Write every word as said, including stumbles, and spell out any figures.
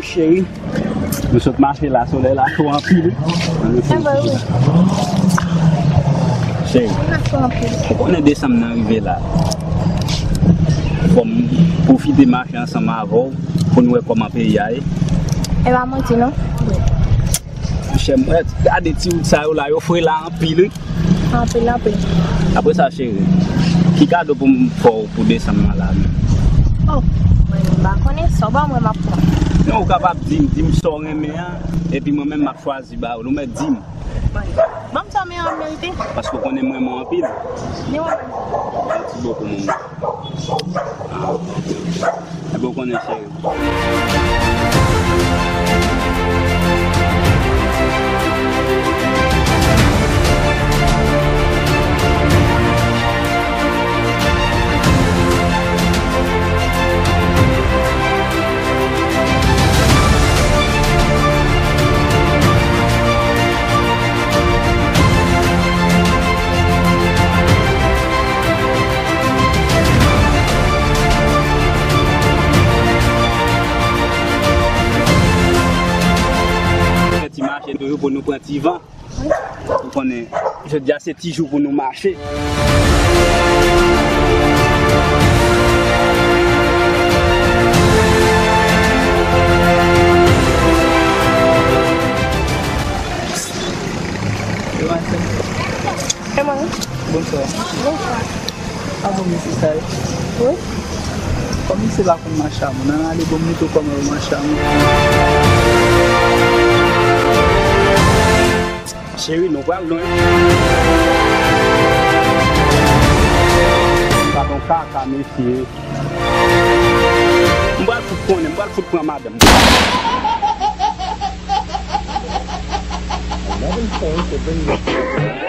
Cheri, nou sot mache la, solèy la cho anpil. Ann nou fè yon ti chita. Cheri, ou konnen desanm nan rive la. Fò m pwofite mache ansanm avè w pou n wè kòman peyi a ye. E pa manti non. Chè, mwen gade ti wout sa yo la, yo fre la anpil wi. Anpil, anpil. Apre sa, cheri, ki kado pou m fè w pou desanm nan la menm? Oh, mwen menm m pa konnen, sa w ba mwen m ap pran. Non, ou kapab di m, di m sa w renmen an, epi mwen menm m ap chwazi ba ou. Nou mèt di m. Ban m sa w renmen an merite. Paske w konnen m renmen w anpil. Ni w renmen m. Mèsi bokou, manman. Ebyen, ou konnen, cheri. Fè ti mache toujou pou nou pran ti van. Ou konnen, jodi a se ti jou pou nou mache. Yo, mache. E mwen? Bonswa. Bonswa. A bon, mesye sa ye? Wi. Kòm misye pa konn mache a moun, ann ale bon m montre w kòman yo mache a moun. Cheri, nou pral lwen. M pa bon kaka, mesye. M pral fout konnen, m pral fout pran madanm. Madanm sa, wi, se bon.